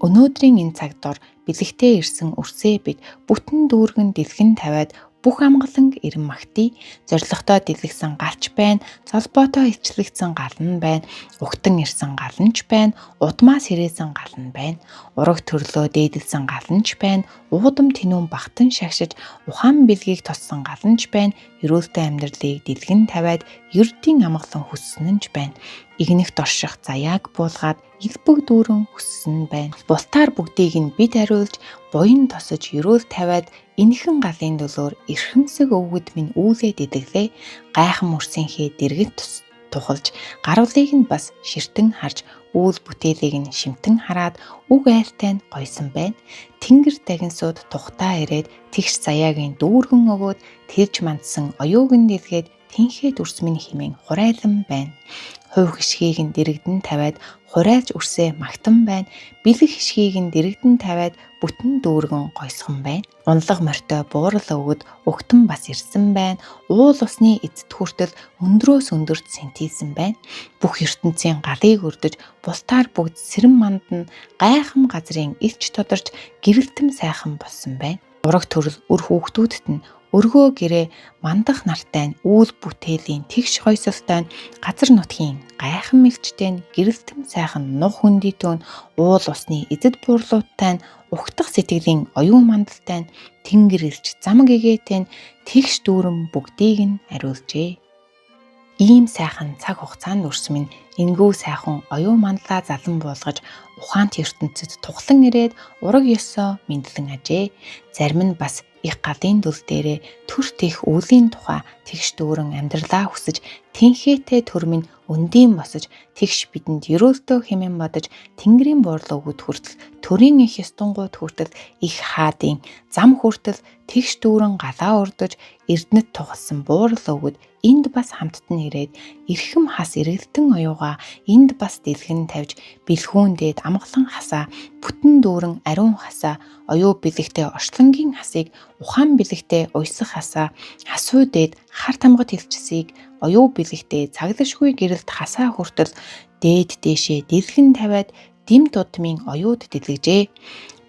Өнөөдрийн энэ цаг дор бэлэгтээ ирсэн үрсээ бид бүтэн дүүргэн дэлгэн тавиад бүх амгаланг эрен магтъя. Зоригтой дэлгэсэн галч байна, золбоотой илчлэгдсэн гал нь байна, угтан ирсэн гал нь ч байна, удмаас хэрээсэн гал нь байна, ураг төрлөө дээдэлсэн гал нь ч байна, уудам тэнүүн багтан шагшиж ухаан бэлгийг тоссон гал нь ч байна, ерөөлтэй амьдралыг дэлгэн тавиад ердийн амгалан хүссэн нь ч байна. Игнэгт орших заяаг буулгаад элбэг дүүрэн хүссэн байна. Бултаар бүгдийг нь бид ариулж, буян тосож ерөөл тавиад энэхэн галын төлөөр эрхэмсэг өвгөд минь үүлээд идэглээ. Гайхан мөрсийнхээ дэргэд тухалж, гарвлыг нь бас ширтэн харж, үйл бүтээлийг нь шимтэн хараад үг айлтай нь гойсон байна. Тэнгэр дагинсууд тухтаа ирээд тэгш заяагийн дүүргэн өгөөд тэрж мандсан оюуг нь дэлгээд тэнхээ дүрс минь хэмээн хурайлан байна. Хувь хишгийг нь дэрэгдэн тавиад хурайлж үрсээ магтан байна. Бэлэг хишгийг нь дэрэгдэн тавиад бүтэн дүүргэн гойсгон байна. Унлаг морьтой буурал өвгөд угтан бас ирсэн байна. Уул усны эцэд хүртэл өндрөөс өндөрт сэнтийсэн байна. Бүх ертөнцийн галыг өрдөж бултаар бүгд сэрэн мандна гайхан газрын элч тодорч гэрэлтэм сайхан болсон байна. Ураг төрөл үр хүүхдүүдэд нь өргөө гэрээ мандах нартай нь үйл бүтээлийн тэгш хойсолтой нь газар нутгийн гайхан мэлчтэй нь гэрэлтэм сайхан нух хөндийтэй нь уул усны эзэд буурлуудтай нь угтах сэтгэлийн оюун мандалтай нь тэнгэр элч зам гэгээтэй нь тэгш дүүрэн бүгдийг нь ариулжээ. Ийм сайхан цаг хугацаанд үрс минь энгүү сайхан оюун мандлаа залан буулгаж ухаант ертөнцид тухлан ирээд ураг ёсоо мэдлэн ажээ. Зарим нь бас их галын дүл дээрээ төр тех үлийн тухай тэгш дүүрэн амьдралаа хүсэж тэнхээтэй төр минь өндийн босож тэгш бидэнд ерөөлтөө хэмээн бодож тэнгэрийн буурлуугууд хүртэл төрийн их ёстонгууд хүртэл их хаадын зам хүртэл тэгш дүүрэн галаа урдаж эрдэнэт тугалсан буурал өвгөд энд бас хамтд нь ирээд эрхэм хас эргэлтэн оюугаа энд бас дэлгэн тавьж бэлхүүн дээд амгалан хасаа бүтэн дүүрэн ариун хасаа оюу бэлэгтэй орчлонгийн хасыг ухаан бэлэгтэй уйсах хасаа хасуу дээд хар тамгад хилчсийг оюу бэлэгтэй цаглашгүй гэрэлт хасаа хүртэл дээд дээшээ дэлгэн тавиад дэм тудмын оюуд дэлгэжээ.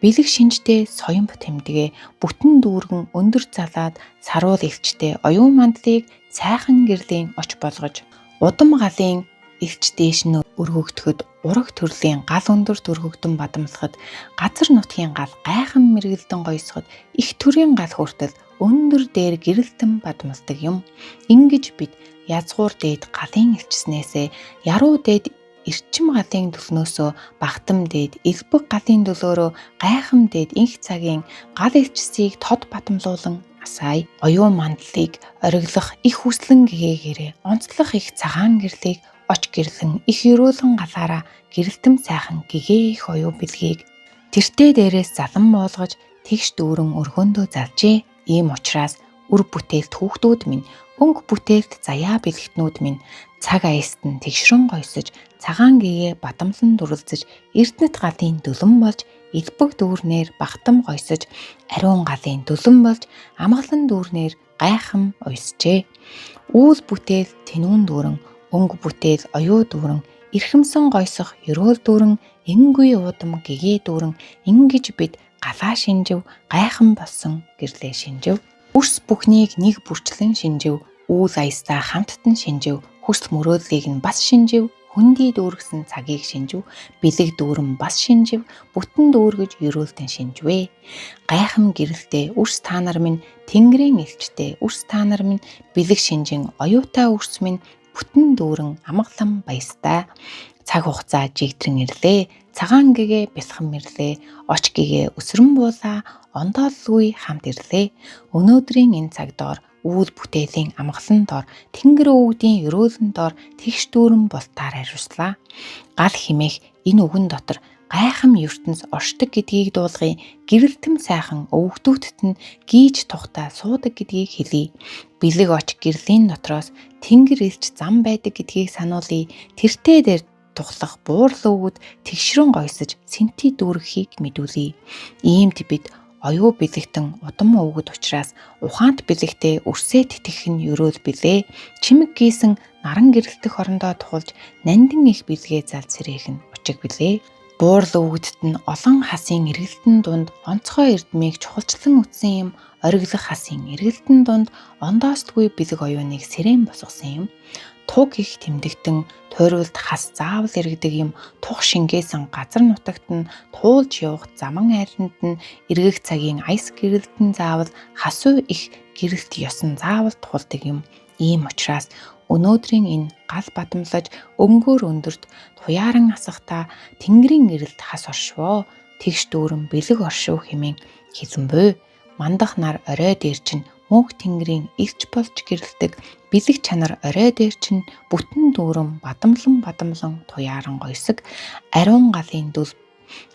Бэлэг шинжтэй соёмб тэмдэгэ бүтэн дүүргэн өндөр залаад саруул элчтэй оюун мандлыг сайхан гэрлийн оч болгож удам галын элч дээш нь өргөгдөхөд ураг төрлийн гал өндөрт өргөгдөн бадамлахад газар нутгийн гал гайхан мэргэлдэн гойсоход их төрийн гал хүртэл өндөр дээр гэрэлтэн бадамлдаг юм. Ингэж бид язгуур дээд галын элчснээсээ яруу дээд эрчим галын дөлнөөсөө багтам дээд элбэг галын дөлөөрөө гайхам дээд инх цагийн гал элчсийг тод бадамлуулан асаая. Оюун мандлыг ориглох их хүслэн гэгээгээрээ онцлох их цагаан гэрлийг Оч гэрлэн их ерөөлөн галаараа гэрэлтэм сайхан гэгээ их оюу бэлгийг тэртээ дээрээс залан буулгаж тэгш дүүрэн өргөөндөө залжээ. Ийм учраас үр бүтээлт хүүхдүүд минь, өнгө бүтээлт заяа бэлэгтнүүд минь цаг аяст нь тэгшрэн гойсож, цагаан гэгээ бадамлан дүрлзэж, эрдэнэт галын дүлэн болж, элбэг дүүрнээр багтам гойсож, ариун галын дүлэн болж, амгалан дүүрнээр гайхан уйсжээ. Үүл бүтээл тэнүүн дүүрэн, өнгө бүтээл оюу дүүрэн, эрхэмсэн гойсох ерөөл дүүрэн, энгүй уудам гэгээ дүүрэн, ингэж бид галаа шинжив, гайхан болсон гэрлээ шинжив. Үрс бүхнийг нэг бүрчлэн шинжив, үүл аястаа хамттан шинжив, хүсэл мөрөөдлийг нь бас шинжив, хөндий дүүргэсэн цагийг шинжив, бэлэг дүүрэн бас шинжив, бүтэн дүүргэж ерөөлтөн шинжвэ. Гайхан гэрэлтэй үрс та нар минь, тэнгэрийн элчтэй үрс та нар минь, бэлэг шинжин оюутай үрс минь, бүтэн дүүрэн амгалан баястай. Цаг хугацаа жигдрэн ирлээ, цагаан гэгээ бясхан мэрлээ, оч гэгээ өсрөн буулаа, ондоолгүй хамт ирлээ. Өнөөдрийн энэ цаг доор үүл бүтээлийн амгалан доор, тэнгэр өвгдийн ерөөлөн доор тэгш дүүрэн бултаар хариуцлаа. Гал химээх энэ үгэн дотор гайхам ертөнц оршдог гэдгийг дуулгая, гэрэлтэм сайхан өвгдүүтд нь гийж тухтай суудаг гэдгийг хэлье. Бэлэг оч гэрлийн дотроос тэнгэр элч зам байдаг гэдгийг сануулъя. Тэртээ дээр тухлах буурал өвгөд тэгшрэн гойсож сэнти дүүргэхийг мэдүүлье. Иймд бид оюу бэлэгтэн удам өвгөд учраас ухаант бэлэгтээ үрсээ тэтгэх нь ерөөл билээ. Чимэг гийсэн наран гэрэлтэх орондоо тухалж нандин их бэлгээ зал сэрээх нь учиг билээ. Буурал өвгөдт нь олон хасын эргэлтэн дунд онцгой эрдмийг чухалчлан үтсэн юм, ориглох хасын эргэлтэн дунд ондоосдгүй бэлэг оюуныг сэрэн босгосон юм. Туг их тэмдэгтэн тойруулд хас заавал эргэдэг юм, тух шингээсэн газар нутагт нь туулж явах заман айланд нь эргэх цагийн аяс гэрэлтэн заавал хасуу их гэрэлт ёсон заавал тухалдаг юм. Ийм учраас өнөөдрийн энэ гал бадамлаж өнгөөр өндөрт туяаран асахта тэнгэрийн эрэлт хас оршвоо, тэгш дүүрэн бэлэг оршив хэмээн хэлэн буй. Мандах нар орой дээр чинь мөнх тэнгэрийн элч болж гэрэлдэг бэлэг чанар орой дээр чинь бүтэн дүүрэн бадамлан бадамлан туяаран гойсог, ариун галын дүл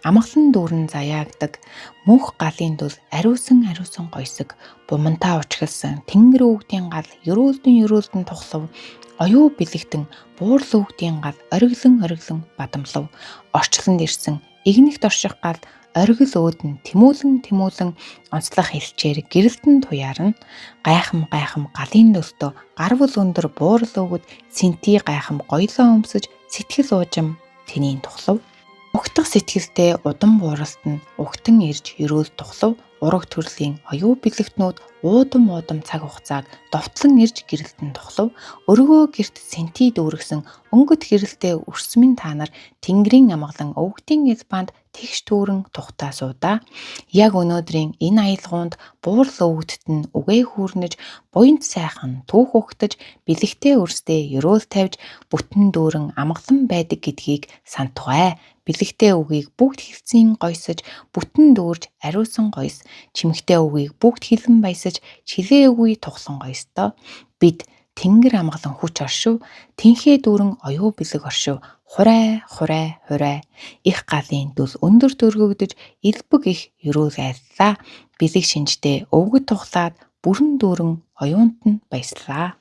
амгалан дүүрэн заяагдаг мөнх галын дүл ариусан ариусан гойсог, бумантаа учгэлсан тэнгэр өвгдийн гал ерөөлдөн ерөөлдөн тухлав, оюу бэлэгтэн буурал өвгдийн гал ориглон ориглон бадамлав, орчлонд ирсэн игнэгт орших гал оргил өөдөн тэмүүлэн тэмүүлэн онцлох элчээр гэрэлтэн туяарна. Гайхам гайхам галын нөлтөө гарвал өндөр буурал өвгөд сэнти гайхам гоёлоо өмсөж сэтгэл уужим тэнийн тухлав. Угтах сэтгэлтэй удам бууралт нь угтан ирж ерөөл тухлав. Ураг төрлийн оюу бэлэгтнүүд уудам уудам цаг хугацааг довтлон ирж гэрэлтэн тухлав. Өргөө герт сэнти дүүргэсэн өнгөт гэрэлтэй өрсмэн та нар тэнгэрийн амгалан өвгдийн элбанд тэгш түүрэн тухтаа суудаа. Яг өнөөдрийн энэ аялгуунд буурал өвгдт нь үгээ хүүрнэж, буянт сайхан түүх угтаж, бэлэгтэй өрсдөө ерөөл тавьж, бүтэн дүүрэн амгалан байдаг гэдгийг сантугай. Бэлэгтэй үгийг бүгд хэлцэн гойсож, бүтэн дүүрж ариусан гойс, чимэгтэй үгийг бүгд хилэн баясаж, чилээ үгүй тухлан гойсдоо. Бид тэнгэр амгалан хүч оршив, тэнхээ дүүрэн оюу бэлэг оршив, хурай хурай хурай их галын дүл өндөр дөргөгдөж элбэг их ерөөл айллаа. Бэлэг шинжтэй өвгөд тухлаад бүрэн дүүрэн оюунт нь баяслаа.